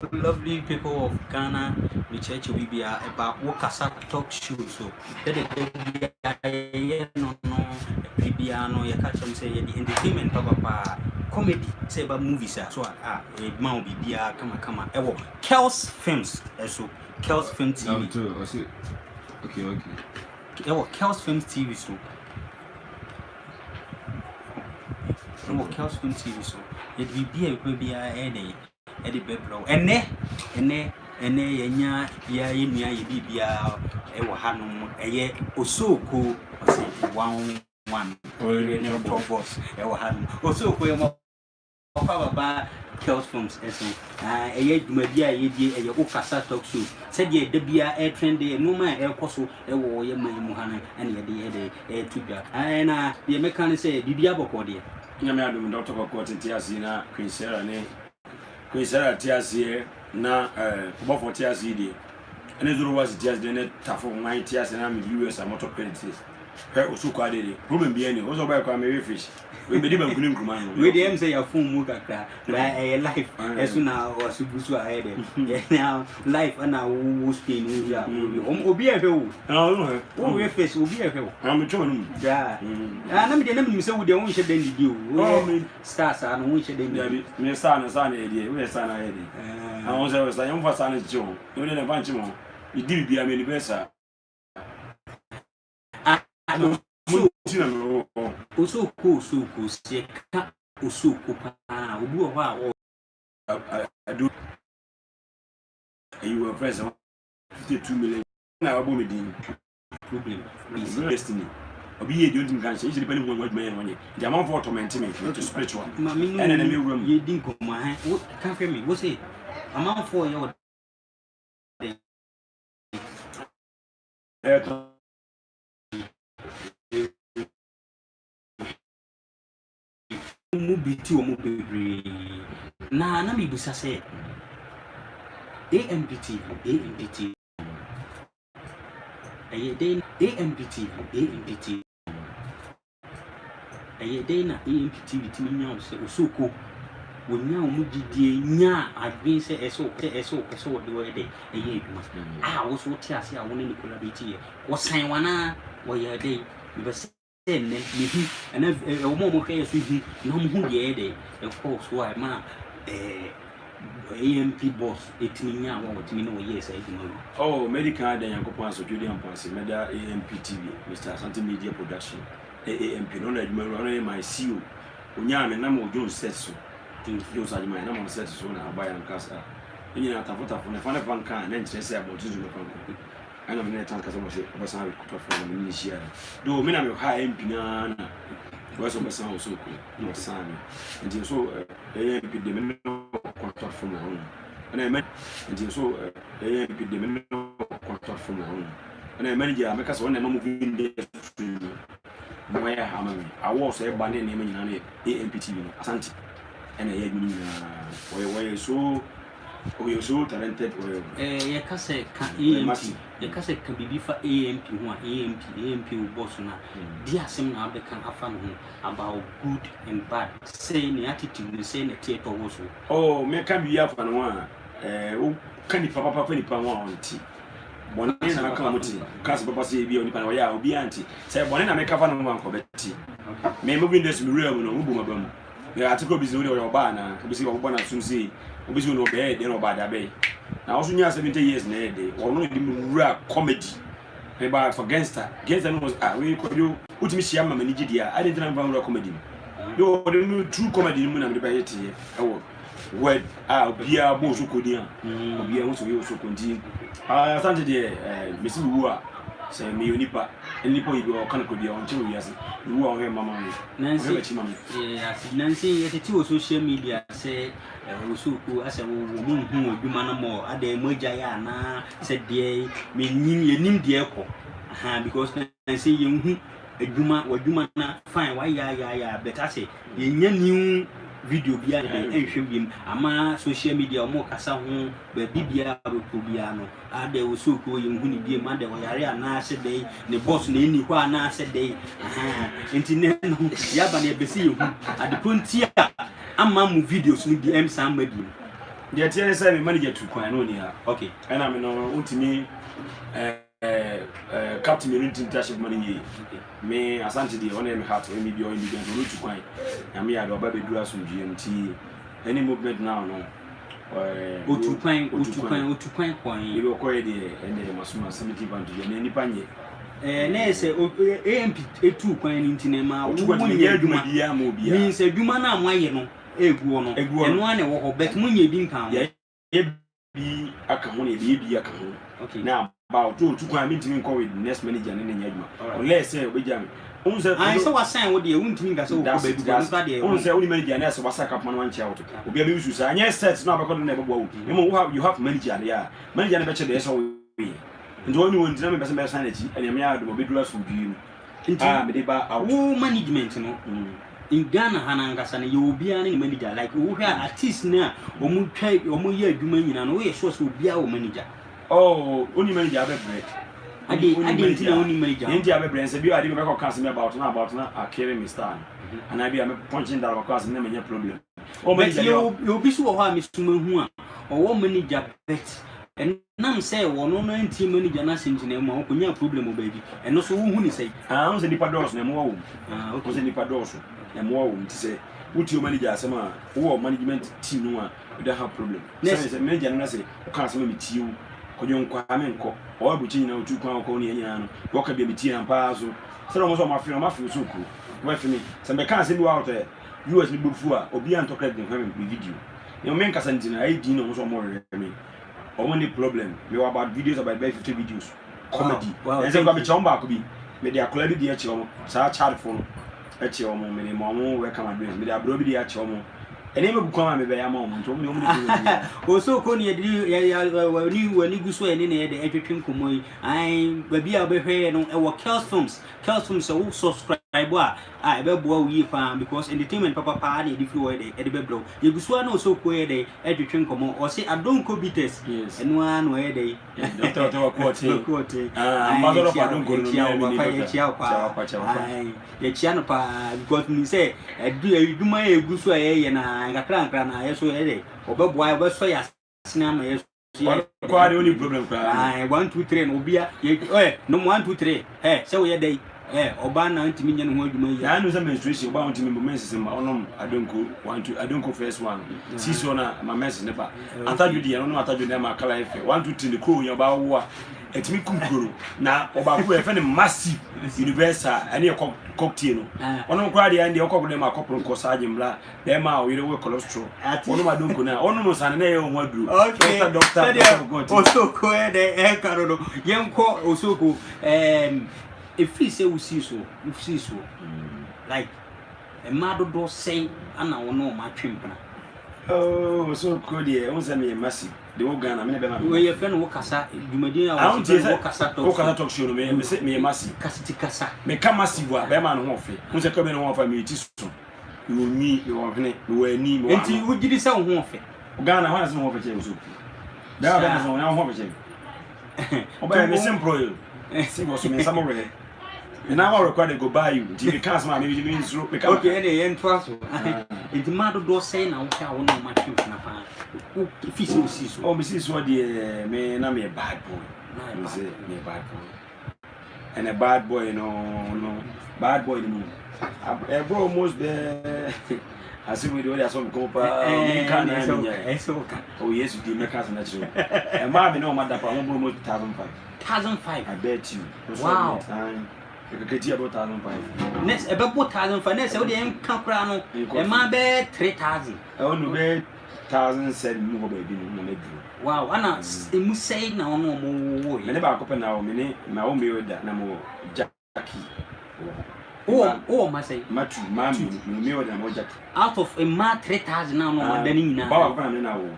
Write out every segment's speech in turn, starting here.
Lovely people of Ghana, mekyerɛkyerɛ obi biara ɛba wo kasa talk show so. Dɛdɛ da biara yɛyɛ no, ɛbere biara no yɛka kyerɛ m sɛ yɛde entertainment papapaa, comedy, sɛ ɛba movies a so a ɛma wo biribiara kamakama ɛwɔ Kels Films ɛso, Kels Film TV. Too. I see. Okay. Ɛwɔ Kels Films TV so, ɛwɔ Kels Film TV so, yɛde biribi a ɛbɛpɛ biara ɛyɛ dɛ ɛde bɛbrɛ wo. Ɛnɛ yɛnya yɛ nua yɛ biribiara ɛwɔ hanom, ɛyɛ Osooko, ɔsɛ one one ne boss ɛwɔ hanom. Osooko, yɛ mɔ ɔkɔ ababa Kels Films ɛso. Ɛyɛ dwumadi a yɛdie, ɛyɛ Okasa talk show, sɛdeɛ da biara ɛtrend, nneɛma a ɛrekɔ so ɛwɔ yɛ man mu ha no, ɛna yɛde yɛde ɛɛto dwa. Na deɛ mɛka ne sɛ biribi abɔkɔ deɛ. Nyame adom, Dr. Kɔkɔɔ tete ase na Queen Sarah ne Queen Sarah te aseɛ na ɔbɔfoɔ te ase yi deɛ, ɛne Zoro Wasi te ase deɛ, ne Tafo Nwan te ase na me viewers a mɔtɔ credit hwɛ osu kɔ ade deɛ, problem biara ni. Wo sɛ ɔbɛyɛ kɔ a mewe fish wei mɛdi banku ne nkuruma no. Wei deɛ, ɛm sɛ yɛafon mu kakra ba, ɛyɛ live ɛso na ɔso gu so a ɛyɛ dɛ ɛna live, ɛna wo screen wo so a obi ɛhwɛ wo. Ah, ɔno hɛ. Wo fish, obi ɛhwɛ wo. Ah, metwa no mu. Daa ah, na medeɛ na menim sɛ wo deɛ wonhyɛ dɛn didi o. Oh, Woyɛ star saa no, wonhyɛ dɛn didi. Dabi, me star no, star no yɛ deɛ woyɛ star no ayɛ deɛ. Ah, wo sɛ woyɛ star, yɛmfa star no kyekye ho, ne wode ne mfa nkye mo ho, medi biribiara, m'ani bɛyɛ saa. Ah, mo nti na mewɔ hɔ. Osooko, sɛ yɛka Osooko paa, obi wɔ hɔ a ɔ Ado ayi wɔ fɛ sɛ 52 million na wabɔ me din. Problem. Destiny obi yɛ deɛ ɔntumi ka nhyɛ yɛ nipa ne hu adwuma yɛ no ɔnyɛ nti amanfoɔ ɔtɔmɛnte me to spiritual. Maame no. Ɛna na mewura mu. Yɛdi nkɔmmɔ ha, wo ka hwɛ me, wo se amanfoɔ yɛ wɔ dɛn? Ɛyɛ Mu bi ti wɔ mu bebree na mebisa sɛ AMPTV, AMPTV ɛyɛ dɛn? AMPTV, AMPTV ɛyɛ dɛn na AMPTV tumi nya wo sɛ Osooko, wɔnya wo mu gyidie, nya adwene sɛ ɛsɛ wopɛ sɛ wɔde wɔyɛ dɛ ɛyɛ adwuma a wo so wote ase a wo ne ne collaborate yɛ, wɔsan wanaa wɔyɛ dɛn? Mepɛ sɛ nnɛ mehu ɛna wɔn a wɔhwɛ yɛ so hu na wɔn ho deɛ ɛyɛ dɛ ɛkɔɔ so a ɛma AMP boss ɛtumi nya a wɔtumi ne wɔyɛɛ saa adwuma yi. Oh, mɛdi kan ada Nyankopɔn asotwe de ampo ase. Mɛda AMP TV, Mr Asante Media Production, AAMP no, ɔna adwuma wura, ɔno yɛ my CEO. Onyaa me nam wɔ Jones set so, Jones adwuma yɛ nam on set so na ɔba yɛ ankasa ne nyinaa tafotafo ne fa ne fa nka a na nkyerɛ sɛ abɔnten so bɛfa nkɔ, ɛna me ne tan kasa mo sɛ ɔbɛsan rekɔtɔ fo na me ne hyia do, me na me ha MP na na wɔsɛ ɔbɛsan wɔ so ko na ɔsan me nti so AMP de me ne contract fo mo hɔ no, ɛna ɛmɛ nti so AMP de me ne contract fo mo hɔ no, ɛna ɛmɛ manager a mɛka sɛ ɔna ɛma movie industry no mo ayɛ ha ama me awards a ɛba ne nneɛma nyinaa no yɛ AMP TV no, Asante ɛna ɛyɛ adwuma no nyinaa. Wɔyɛ so, ɔyɛ so talented, ɔyɛ Yɛka sɛ ka Ɔyɛ AMP massive. Yɛka sɛ ka biribi fa AMP ho a, AMP, AMP wo boss no a, di asɛm na wabɛka afa ne ho about good and bad, sɛ ne attitude no sɛ na teɛ tɔ so. Oh, mɛka biribi afa ne ho a, woka nipa papa fa nipa ho a ɔnte bɔne na aka mo te ka sɛ papa sɛ ebi a onipa na ɔyɛ a obiara nte sɛ bɔne na mɛka fa ne ho a nkɔbɛte. Me movie industry, me wura mu no, wobu ma ba mu mɛ ate kɔ bi sɛ wode ɔyɛ ɔbaa na obi sɛ ɔbobɔ na som sei, obi sɛ ɔno ɔbɛyɛ deɛ na ɔbaa de abɛyɛ na ɔso nya 70 years na ɛyɛ de ɔno na de me wura comedy. Meba for gangster, gangster no was ah, wei kɔdwo wotumi hyia ma m'ani gye deɛ a ade ntina mfa nwura comedy mu de ɔde no true comedy no mu na mede bɛyɛ teɛ ɛwɔ word a obiara bɔ Osoko din a obiara ho sɛ oyɛ Osoko. Nti ah, Asante deɛ, mesi mewu a sɛ meyɛ onipa, nipa oyi bi a ɔka no kɔ bi a ɔnkyɛ wɔ wiase, mewu a ɔhwɛ mama me, Nansi ɔhwɛ m'akyi ma me. Ase nansi yɛtete wɔ social media sɛ Osoko asɛ wo mo nhu adwuma no mɔ adɛn, mo agya yɛ anaa sɛ deɛ menim yɛnim deɛ ɛkɔ aha, because nansi yɛnhu adwuma w'adwuma na fine, wayɛ ayɛ ayɛ, but asɛ yɛnya new video bi a ɛnhwɛ wiem ama social media ɔmo kasa ho baabi biara bɛkɔ biara no, adɛ Osoko yɛnhu ne biem, adɛ ɔyare anaasɛ dɛn, ne boss na ɛni hɔ anaasɛ dɛn aha. Nti ne no yɛaba no yɛbɛsɛ yɛhu adekoro nti a ama mo videos no bi ɛmsan ma biem. Deɛ teɛ ne sɛ me manager tu kwan na ɔni ha. Okay. Ɛna me no wontumi ɛɛ captain mmienu ntumi nti ahyɛ adwuma no yie. Me Asante deɛ ɔno yɛ me heart, ɔyɛ me bia ɔyɛ me bia nti ɔno tu kwan. Nyame yɛ ade ɔba bɛduru asomdwoeɛ mu nti any movement now no. Ɛɛ otu kwan, otu kwan, otu kwan kɔn. Ebi ɔkɔyɛ deɛ ɛnna masoma asɛm ti ba nto deɛ na nipa nyɛ. Ɛɛ na yɛ sɛ AMP etu kwan no nti na ɛma wo mo nyɛ adwuma biara ma obiara. Means adwuma no a moayɛ no egu hɔ no ɛno ara na ɛwɔ hɔ but mo nyɛ bi nka ho. Yɛyɛ bi aka ho na yɛbɛyɛ bi aka ho. Okay. Na aba ɔto otu kwan mentumi nkɔ with next manager ne ne nyɛ adwuma unless sɛ ɔbɛgya me. Wohu sɛ Ayi sɛ wasan wo deɛ wontumi nka sɛ wokɔ baabi bɔ nipa deɛ. Wohu sɛ wone manager ne asɛ wasa kapoma no wankyia wo to. Obi abɛyi su saa nyɛ set no abɛkɔ do na ɛbɛboa wo. Mmom wo have you have manager deɛ a manager no bɛkyɛ deɛ ɛsɛ woyɛ. Nti ɔne wɔn nti na mepɛ sɛ mɛsan n'akyi ɛnea meyɛ adom ɔbɛduru asomdwie mu. Nti a mede ba out. Wo management no in Ghana ha no ankasa no yɛ obiara ne ne manager like wohwɛ a artist no a wɔn twa wɔn yɛ adwuma nyinaa no woyɛ sure sɛ obiara wɔ manager. Oh, wonni manager abɛbrɛ. Ade ade nti na wonni manager. Nti abɛbrɛ nsɛ bi ade bi mɛkɔ ka asɛm about na about na akere me star no. Anaa bi a me punching down kɔ asɛm na menya problem. Oh, manager. But yɛ obi so wɔ hɔ a mesoma hu a ɔwɔ manager bet Ɛnam sɛ wɔno no antie manager no asɛm nti na ɛma ɔkɔnyaa problem wɔ baabi. Ɛno so wohu ne sɛn? Ah, wohu sɛ nnipa dɔɔso na mmoa wɔ mu. Ah, okay. Wohu sɛ nnipa dɔɔso na mmoa wɔ mu. Nti sɛ wotie wo manager asɛm a, wowɔ management team no a, you don't have problem. Yes. Sɛ manager no na sɛ woka asɛm a metie wo, kɔdwo nkɔ a menkɔ. Ɔwɔ aburukyi nyinaa otu kwan ɔkɔ ne yɛn nyinaa no, wɔka bia metie na paa so. Sɛ wɔn nso wɔn afe no, wɔn afe wo so kuro. Wɔbɛfe me. Sɛ mbɛka asɛm bi wɔ out ɛ, US no bɛfu a, obiara ntɔ credit nhwɛ me video. Na menkasa nti no, ayɛ din na wɔn nso wɔn rehwɛ me. Ɔmo ni problem. Me wɔ about videos about bɛyɛ 50 videos. Comedy. Wow, Ɛnsɛ thank kura you. mekyerɛ wɔn baako bi. Mede akwadaa bi deɛ kyerɛ wɔn. Saa child fo no ɛkyerɛ wɔn. Mede ma wɔn welcome address. Mede aberewa bi deɛ akyerɛ wɔn. Nneɛma gu kwan a mebɛyɛ ama wɔn nti wɔn deɛ wɔn de problem biara. Osoko ne yɛde yɛ yɛ w'ani w'ani gu so a yɛne ne yɛde ɛtwetwe nkɔmmɔ yi. Ae, baabi a wobɛhwɛ yɛ no ɛwɔ Kels Films. Kels Films sɛ wo subscribe a a ɛbɛboa wo yie paa because entertainment papa paa na yɛde firi hɔ yɛ dɛ ɛde bɛbrɛ wo. Yɛgu so ara na Osoko yɛ dɛ ɛtwetwe nkɔmmɔ. Ɔse Adonko Bitters. Yes. Ɛno ara na ɔyɛ dɛ. Dr. Otawa Kuote. Kuote. Ah, ambassador of Adonko no Yɛkyia wo me papa, ni doctor. yɛkyia wo paa. Kyia wo pa, kyia wo pa. Ae, yɛkyia no paa because menim sɛ adu adwuma yɛ egu so a yɛyɛ na nkakra nkakra na yɛ so yɛ dɛ ɔbɛboa ɔbɛsɔ yɛ asene ama yɛ so yɛ Ɔno koraa deɛ ɔni problem koraa. Ae, 1 2 3 no obia yɛ ɛ nom 1 2 3 ɛ sɛ woyɛ dɛ ɛ ɔbaa na ntumi nyɛ ne ho adwuma yie. Na anu sɛ menstruation ɔbaa ntumi mbɔ menses mma ɔnom adonko 1 2 adonko first one sisi ɔna ma menses ne ba atadwo deɛ ɔnom atadwo deɛ ma kala yɛ fɛ 1 2 3 ne kuro yɛ ɔbaa wo a ɛtumi kum kuro no na ɔbaako yɛ fɛ ne massive universal ɛne yɛ cocktail no ɔnom koraa deɛ ɛndeɛ ɔkɔ dɛm akɔporo nkɔ saa gyembla bɛrima a ɔyere wɔ cholesterol ɔnom adonko no a ɔnom nsane na ɛyɛ ɔho aduro. Okay, Doctor doctor sɛdeɛ doctor God. Osoko yɛ dɛ ɛka no no yɛnkɔ Osoko ɛɛm ɛfiri sɛ wosii so wosii so like mmaa dodoɔ sɛn ana wo ne wɔn atwe mpena? Oh, Osoko deɛ wohu sɛ meyɛ massive de wo Ghana me ne bɛma me. Wei yɛfrɛ no wo kasa dwumadie a Ah, wɔsi wontie frɛ no sɛ wo kasa talk wo kasa show. talk show no me me se meyɛ massive. Kasa ti kasa. Meka massive a bɛrima no ho ɔfɛ. Wohu sɛ ka bi no ho ɔfɛ a meyɛ ti so. Mewɔ nwi, mewɔ hwene, mewɔ ani, mewɔ ano. Nti wogye di sɛ wo ho ɔfɛ? Ghana hɔ na sɛ ho ɔfɛ kyɛn so. Bɛrima bɛrima sɛ ho ɔfɛ kyɛn. Ɔbɛyɛ me simple yi. Si wɔ so me nsa mo wɛ. Me nan wɔ record go buy you. Nti me ka asɛm a me me nsuro me ka. Okay, ɛnna yɛn to aso. Nti mmaa dodoɔ sɛn na wohwɛ a wo ne wɔn atwe mfena paa? Wo fi sɛ osii so. Oh, me sii so deɛ me na me yɛ bad boy. Me sɛ me yɛ bad boy. Ɛnɛ bad boy no no bad boy no mu ɛbro almost bɛɛ ase wei deɛ wode asɔ me kɔn paa menka na menya oh yesu di mɛka asɛm no akyerɛ wo ɛmaa me ne ɔma da paa mobro almost 1005 1005 I bet you wow ɛkakati ɛbɔ 1005 next ɛbɛbɔ 1005 next wode ɛnka koraa no ɛma bɛɛ 3000 ɛwɔ no bɛɛ 1007 mu hɔ baabi no na maduru Wow, ana emu sɛe na ɔno ɔmo wowɔ yi? Me ne baako pɛ na wɔ, me ne ma wo mmea da na mo wɔ Jackie wɔ hɔ. Wowɔ wowɔ mma sɛn? Mma two, mmaa mmienu, me wɔ mmea da na mo wɔ Jackie. Out of mmaa 3000 na ɔno ɔmo ada ne nyinaa. Ɔbaa baako pɛ na me ne na wɔ.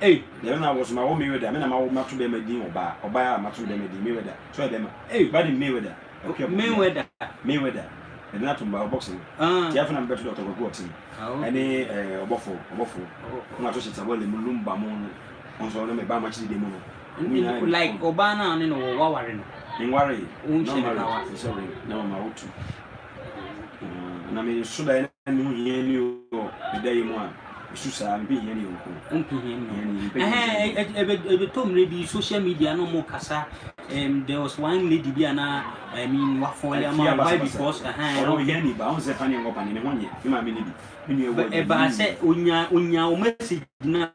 Ei. Deɛ me na wɔ so ma wɔ mmea da, me na ma wo ma to bɛrima din ɔbaa, ɔbaa a ma to bɛrima din Mayweather, so ɔyɛ bɛrima. Ei. Ba de Mayweather. Mayweather. Mayweather. Ɛde no ato mba boxing no. Ah. Ti afei na mebɛto Dr. Kwaku Ɔten. Ah, okay. Ɛne ɛɛ ɔbɔfo, ɔbɔfo. Na ato hyɛ wale mu lumba mu no. Ɔnso ɔno me ba ma kyiri de mu no. Like ɔbaa no a ne no wɔ waware no. Nware. Wonhyɛ no kawa. Nhyɛ ring. Na mama wotu. Na me so da na me ho hia ni o. Me da yi mu a. Mesu saa, mempɛ hiani yɔnko. Wompɛ hiani Hiani, yɔnko. mempɛ hiani. Ɛhɛn, ɛbɛtɔ mmerɛ bi social media no mo kasa, there was one lady bi a na, I mean, wafɔle ama Afia wo, why basabasa. because, ɛhɛn, Ɔno hiani ba, ɔhu sɛ paneɛ nkɔ paneɛ, ne ho nyɛ. Me maame ne bi. Me nua wɔ agya, Ɛbaa me sɛ nua. onya wo message na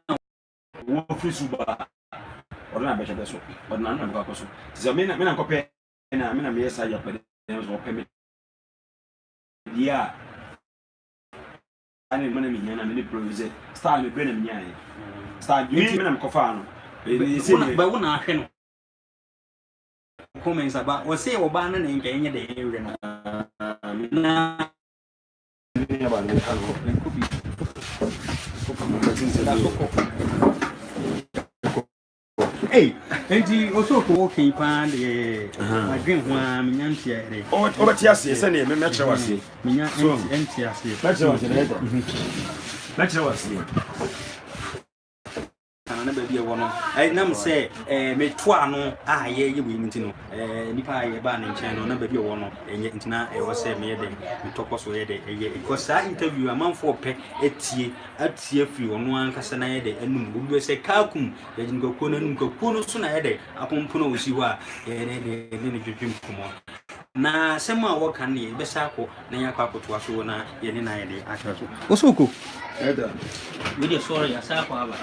Wɔfiri so ba, ɔde na bɛhwɛ bɛ so, ɔde na no na bɛkɔ akɔ so. Te sɛ me na me na nkɔpɛ na me na meyɛ saa yapɛde so ɔpɛ me deɛ a ne mana mehia na me ne problem sɛ star me brɛ na menyaeɛ star me me na mekɔfaa no. Bɛ wo na ahwɛ no comments aba, ɔsɛ ɔbaa no na nka ɛnyɛ dɛ ɛnhwɛ no na nkɔ bi da so kɔ. Ei, nti ɔsɛ ɔkɔ wɔkɛn paa deɛ, madwen ho a menya nte ayɛ. Ɔbɛte aseɛ sɛneɛ mɛkyerɛ w aseɛ. Menya ɛnte aseɛ. Mɛkyerɛ w aseɛ, mɛkyerɛ w aseɛ. Kana na baabi a ɛwɔ no, ɛnam sɛ meto ano a yɛyɛ wei no nti no, nipa a yɛbaa ne nkyɛn no na baabi a ɛwɔ no ɛnyɛ, nti na ɛwɔ sɛ meyɛ dɛn metɔkɔ so yɛ dɛ ɛyɛ, because saa interview amanfoɔ pɛ atie atie afiri ɔno ankasa na yɛ dɛ anum. Obi bɛ sɛ kaakum yɛgye nkakuo no anum kakuo no so na yɛ dɛ apompono a osi hɔ a yɛde ne ne dwedwe nkɔmmɔ na asɛm a wɔka no yɛ yɛbɛsa akɔ na yɛakɔ akɔtoa so na yɛne na yɛde atra so. Osoko wei deɛ, sɔre, yɛasa akɔ aba.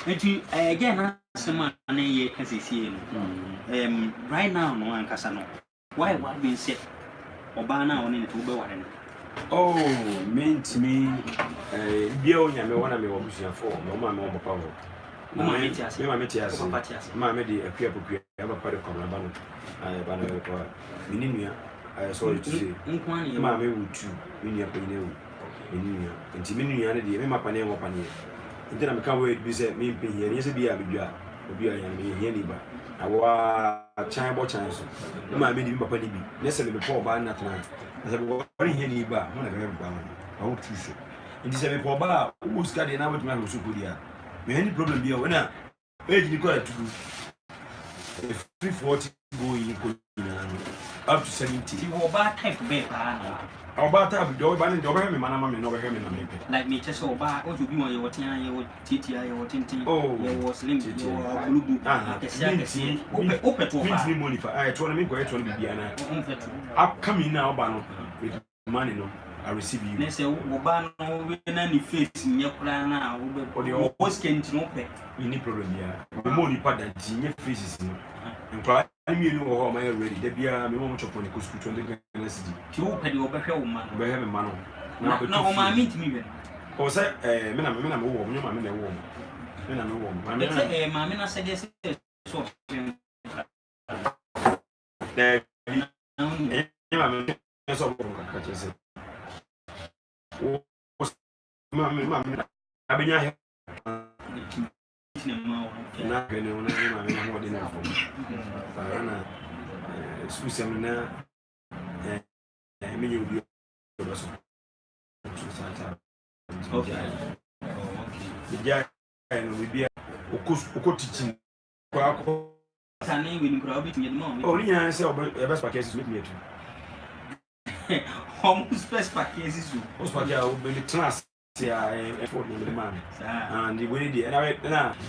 Nti ɛgya na asɛm a na yɛka sesie no, right now no ankasa no, wayɛ w'adwene sɛ ɔbaa no a ɔne ne te wobɛware no? Oh, mentumi bia o Nyame wɔ na mewɔ abusuafoɔ, mewɔ maame, wɔ papa wɔ. Wo maame te ase? Me maame te ase. Wo papa te ase? Me maame de akua pokua, papa de kɔmna ba no ba no kɔ. Me ne nua sorry to say nko ara na me yɛwɔ. Maame wu tu, me nua panyin awu, me ne nua, nti me nua no deɛ me ma paneɛ wɔ paneɛ, nti na meka word bi sɛ mempɛ hia nyɛ sɛ bi a medwa obi a yɛn meyɛ hia ni ba na waa kyan bɔ kyan so. Me maame ni bi, me papa ni bi, ne sɛ mebɛpɛ ɔbaa no natena na sɛ mewɔre hia ni ba a ho na bɛhwɛ me ba no na wotu so. Nti sɛ mepɛ ɔbaa a wowɔ sika deɛ na wobɛtumi ahwɛ wo sukuu deɛ a, mehɛ ni problem bi a wɔna age ni kɔ atudu ɛfiri 40 going kɔ nyinaa no up to 70. Nti wɔ ɔbaa type bɛɛ paa na wopɛ? Ɔbaa type deɛ ɔbɛba no deɛ ɔbɛhwɛ me ma no ama me na ɔbɛhwɛ me na mepɛ. Like mekyɛ sɛ ɔbaa ɔsɛ obi wɔ yɛwɔ tea, yɛwɔ tietia, yɛwɔ tenten, Oh, yɛwɔ slim, tietia. yɛwɔ agologo, akɛseɛ akɛseɛ. Wopɛ toɔ paa? Mentumi mmɔ nipa ɛtoɔ no, menkɔyɛ toɔ no biribiara na wompɛ to upcoming na ɔba no with money no, I receive you. Ne sɛ wɔba no we na ne face nyɛ koraa na wobɛ Ɔde wɔ sika nti no wopɛ? Menni problem biara, memmɔ nipa da nti nyɛ faces no. Nkwadaa no mmienu wɔ hɔ a ɔmayɛ ready da biara mema ɔmo chop money kɔ sukuu, 20 Ghana cedi. Nti wopɛ deɛ ɔbɛhwɛ wo ma no? Ɔbɛhwɛ me ma no. Na ɔbɛtu na fie. ɔmaame ntumi hwɛ no? Ɔwɔ sɛ me na mewɔ ɔmo, nyɛ maame na ɛwɔ ɔmo, me na mewɔ ɔmo, maame ɛsɛ na ɛyɛ maame no asɛdeɛ sɛ sɛ ɔhwɛ Daabi. na wonim. Ɛnyɛ maame sɛ ɔbɔ kakra kyerɛ sɛ wo maame na abɛnya hɛ Nti na ma wo na hwɛ ne ho na ne maame na hoɔden na fam saa na sukuu sɛm no na menyɛ obi a ɔbɛso so saa taa. Megyae no biribi a ɔkɔ teaching kɔ akɔ. Sane wei no koraa wobɛtumi yɛde ma wo. Ɔ ne nyinaa sɛ ɔbɛ spark asi so mɛtumi atu. Ɔmo spɛ spark asi so. Wo spark a wobɛmi tena ase a ɛfɔ no mede maa me. Saa. Ah, nti wei deɛ ɛna ɛna